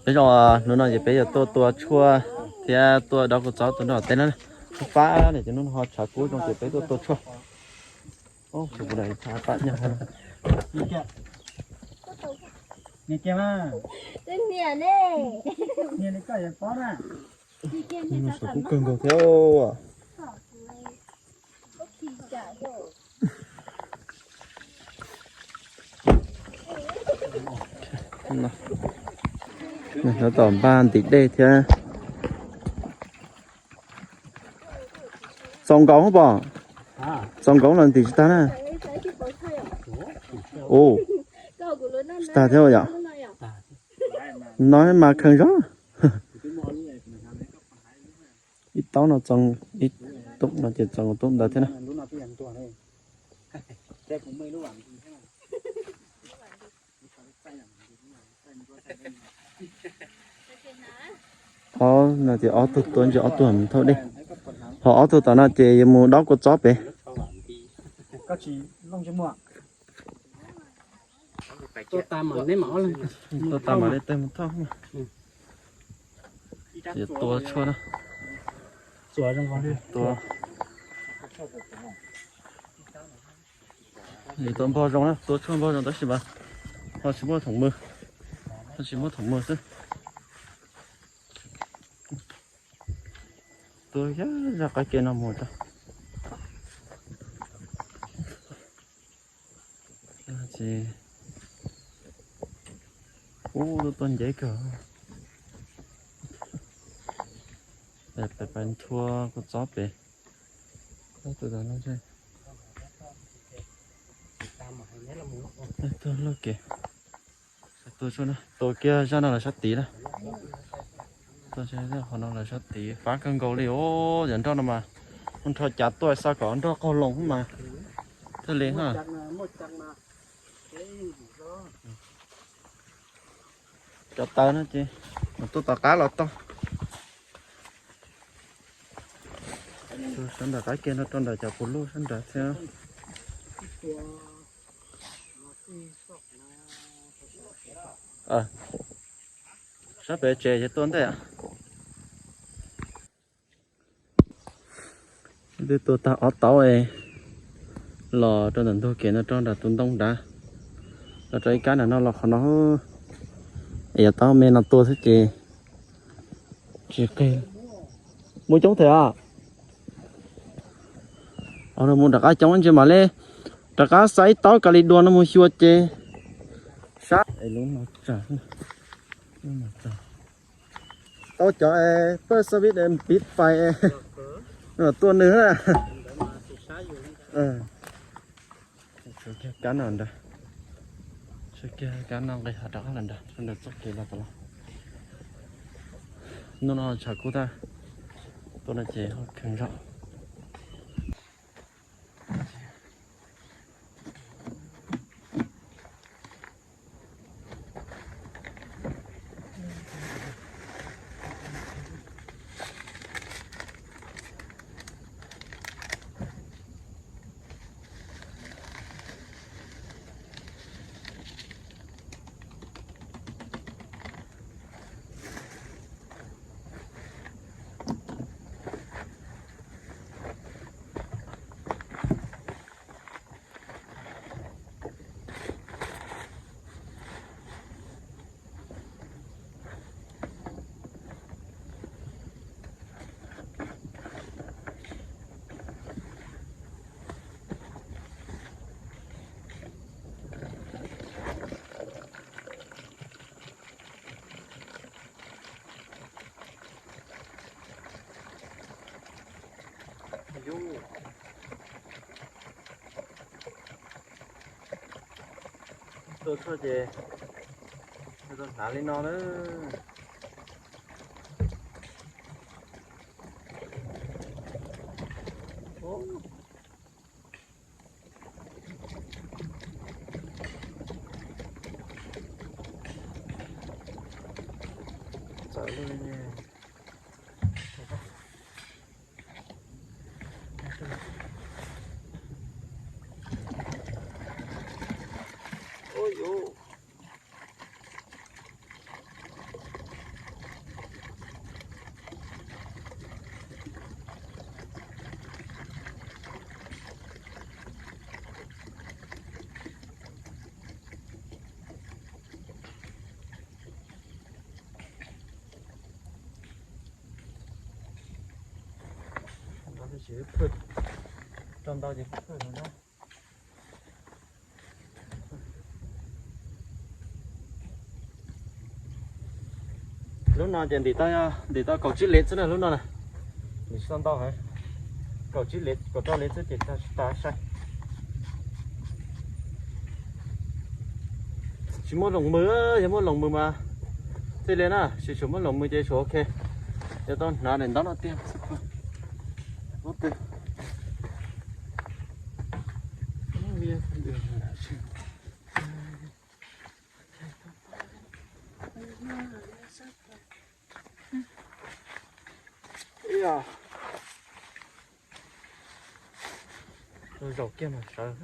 Peb zoo, hnub no ces peb yuav tuaj tua tshuaj thiab tuaj dob kua txob tua nroj teb na. Fab fab no ces hnub no ho tshav kub zoo ces peb tuaj tua tshuaj. Ub, tshuaj puas dai tshav paj nyaj. Nias kiag mas. Nias li koj yuav pob na. Mus saum kub kawg nkaus thiab. Nyob tom npaj ntim dej thiab. Txaus nkaus pom, txaus nkaus los ntim tsis tag na. Ua, tsis tag thiab yom. No mas kheev zog. Ib taub no txaus, ib tub no ces txaus tub ntawd thiab na. Ob no ces ob tug tua ntsis ob tug mus thauj dej, ho ob tug tom no ces yuav mus dob kua txob pem. Tuaj tas mam li tej mus thauj. Yuav tua tshuaj na. Tua, tua npog zoo na, tua tshuaj npog zoo tab sis mas ho tsis muaj thoom mws, ho tsis muaj thoom mws xwb. Tua yog zaj qab ke no mus tso. Ces ub, tuaj nceb kawg. Pais nthua kua txob pem. Tuaj kiag zaj no lawm sab tid na. Tuaj qhov no lawm sab tid fab kawg nkaus li os. Yam nroj no mas mus nrho cav tuaj xa kom nroj qaug loo mas thiaj li na. Cov taw no ces tuaj tom qab los tau. Sab nram qab kiag no rau nram cov puv luj sab nram thiab. Sab pem tsev ces tua ntej. Twb tua tag ob taub los rau ntawm ntug kev no rau nram tus ntoo nrad, los rau ib kab nram no los qhov no. Es yav taub me no tua xwb ces tsis qig. Muaj coob thiab. Mus rov qab coob ntsis mam li rov qab xa ib taub kav liam dua no mus xyuas ces sab. Tau cov paj xav vib de piv fais tuaj nws na. Tshuav kiag kab no ntag, tshuav kiag kab no nqis hav rov qab los ntag, sawv ntawm txoj kev los tod los. Hnub no tshav kub tag, tuaj no ces ho kheev zog. Tua tshuaj ces tau hnav li no na. Tsis phwj, rau ntau ces phwj no na. Lub no ces ntim tau, ntim tau kaum tsib lev xwb na lub no na. Ntim tsis tau ntau heev, kaum tsib lev kaum rau lev xwb ces tsis tas sai. Tsis muaj loos mws, yog muaj loos mws mas tij li na, tsis tshua muaj loos mws ces tsuas ok. Yuav tau hnav daim ntaub no tiag. Zaum kiag mas sawv.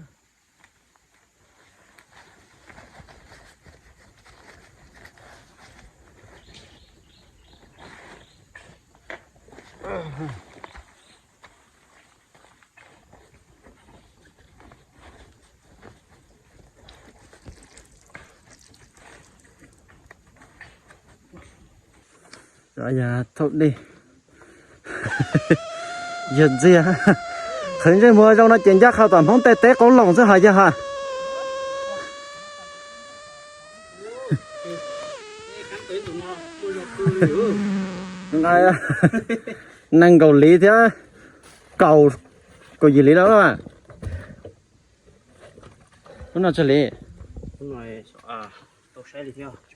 Yog thaum dej, yog ntxiag, qhwv ntsej muag zoo no ces ncaj qha tom Hmoob tej teb qoob loo xwb hos yog ha. Nqa nees nkaum liv thiab kaum, kaum yim liv lawm. Lub no tsawg li?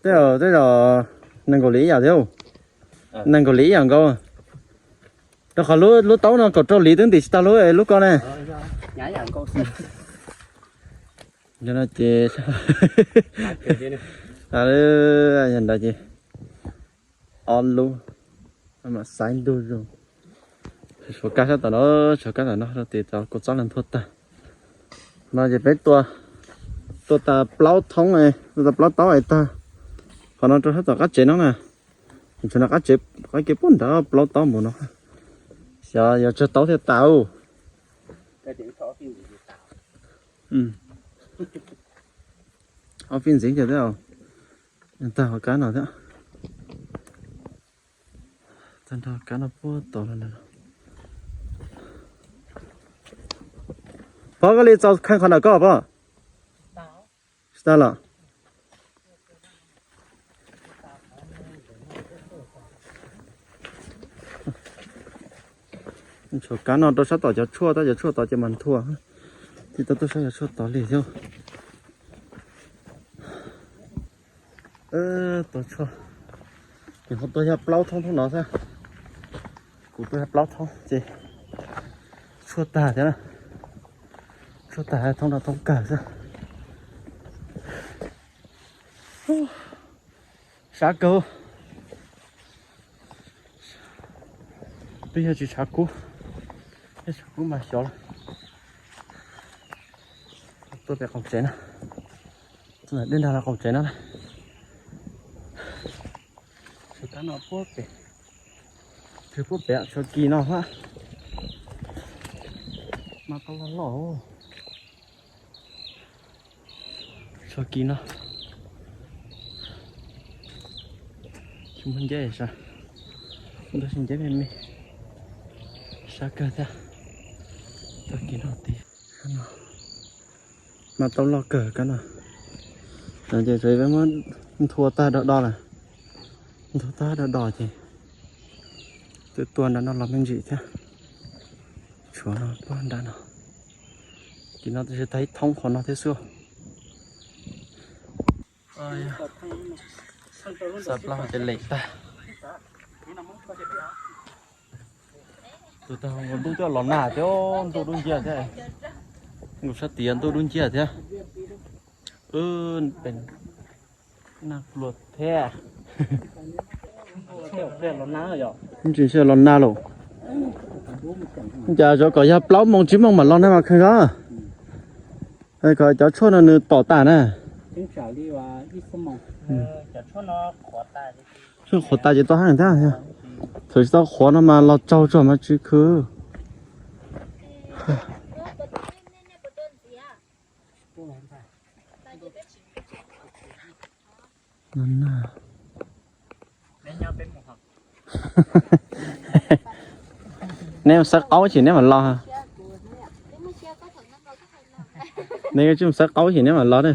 Tej zaum, tej zaum nees nkaum liv ib yam thiab. Nees nkaum liv ib yam nkaus. Rau qhov lub taub no kaum rau liv twb ntim tsis tau lub, lub ko ne. Yog no ces, yog ntawd ces ob lub, mam xaiv ntug zoo. Suav kab sab tom no, suav kab tom no rau tim tod kuv txob los nthua tag. No ces peb tua, tua tas plaub thoob, tua tas plaub taub es tag. Qhov no rau sab tom qab tsev no na. Tsam no qab tsev, qab kev pub nrad plaub taub npaum no. Xyov yuav tsawg taub thiaj tas. Ob fij ntxiv ces thiab, tag hauv kab no thiab. Tag nrho kab no puag tod lawm. Pog, koj li txaus kheej qhov ntawm koj pog? Tsis tas los? Tshuav kab no rau sab tom cov tshuaj, tab cov tshuaj tod ces mas nthua. Tsis tau tuaj saib cov tshuaj tod li thiab. Tua tshuaj, nws ho tua yog plaub thoob thoob no xwb. Kuv tua yog plaub thoob ces tshuaj tag thiab na. Tshuaj tag thoob no thoob kawg xwb. Sab kawg. Twb yog tsis tshav kub, yog tshav kub mas xyov lawm. Tuaj pem qaum tsev na, tuaj dej nrag los qaum tsev no na. Tshuav kab no puag pem, tshuav puag pem, tshuav kis no hab. Mas tau loj loj. Tshuav kis no, tsis muaj nceb sav, tab sis nceb me me, sab kawg thiab. Tshuav kis no tiag, mas tau loj kawg kab no. Ces tsuav peb muab nthua tag do do lawm, nthua tag do do ces twb tua nram no los me ntsis thiab. Tshuav no puag nram no, kis no tab sis tag ib thoob qhov no thiab xwb. Xa plaub ces lem tag. Tus tag nkaus ntuj twb los nag thiab, ntuj dub nciab thiab. Nkaus sab tid ntuj dub nciab thiab. Wb pem nag pluas thiab. Ntsis los nag lauj. Cas zov kom yog plaub moos tsib moos mam los nag mas kheev zov. Kom cov tshuaj no nws tom tas na. Tshuaj qhuav tas ces tau heev thiab. Thaum tsis tau qhuav no mas los tsaug tsuag mas tsis khwv. Neb mus xawb qaub ces neb mam los. Neb tsis mus xawb qaub ces neb mam los na.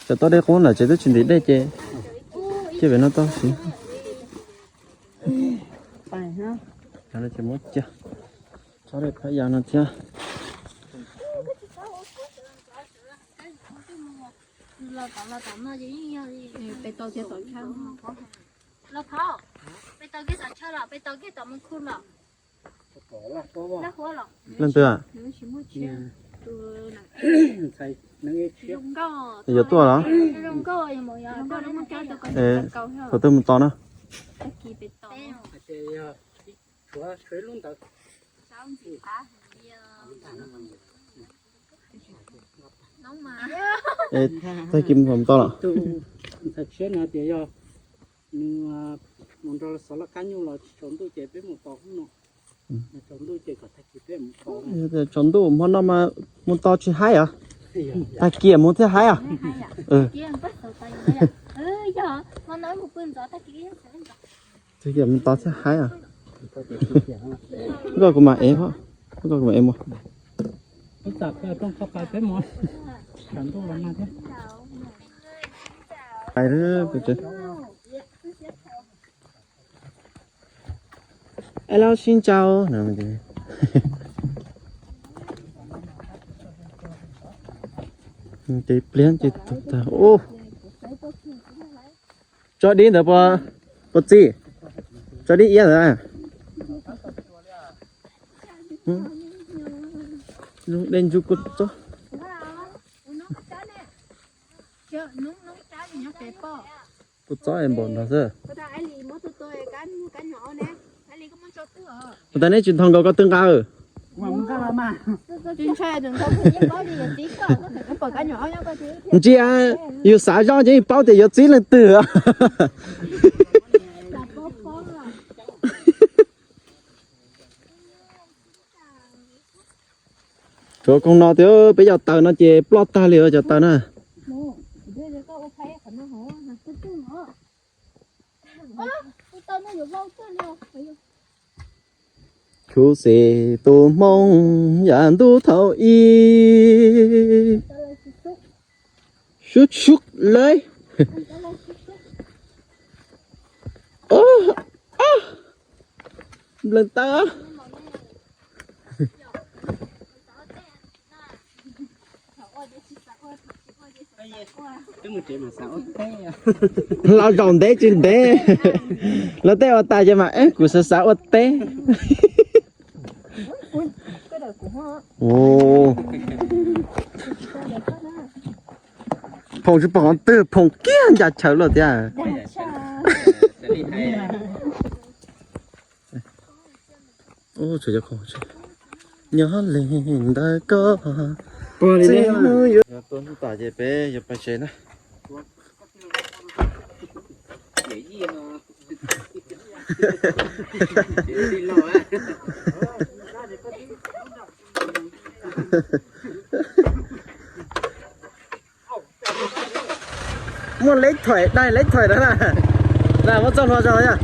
Cov tau dej qub ntawm tsev twb tsis ntim dej ces cia pem no tau siv. Cov no ces muab cia, tso dej phab yas no thiab. Leej twg? Yuav tuaj los? Thaum twg mus tos na? Tag kis mus tos los? Ntxhais tshiab no tias yog nws mus nrog xov laj kab nyuj los tsis tsaus ntuj ces peb mus tos hnub no. Tsaus ntuj ces kom tag kis peb mus tos. Tsaus ntuj hmo no mas mus tos tsis haib os. Tag kis mus thiaj haib os. Tag kis mus tos thiaj haib os. Koj kuv mam ev, koj kuv mam ev mus. Pais, es los sib ntsau. Ces pliag ces tag. Tso dib ntawd puas txi? Tso dib iab ntawd. Dej ntsuj kua txob. Kua txob npaum no xwb. Ua tas neb tsis nthos nkaus ko tw nqa. Ntsia, yus xav zoj ces yeej paub tias yuav txib leej twg. Tshuav koog no tias peb yog taws no ces ploj tag li cov taws na. Khuv xim tus hmoob yam ntuj thaum ub. Sub sub lawm. Nplees taw. Los zaum ntev tsis ntev, los tej ua tas ces mas kuv xav xav ua teb. Phoom tsis pom qhov twg, phoom kiag ncas chaw luaj thiab. Nyob li ntawd koj, txij hnub yuav tuaj hnub tas ces peb yuav pais tsev na. Muaj leb thoim dai leb thoim na. Na muab txoj hlua tso yog.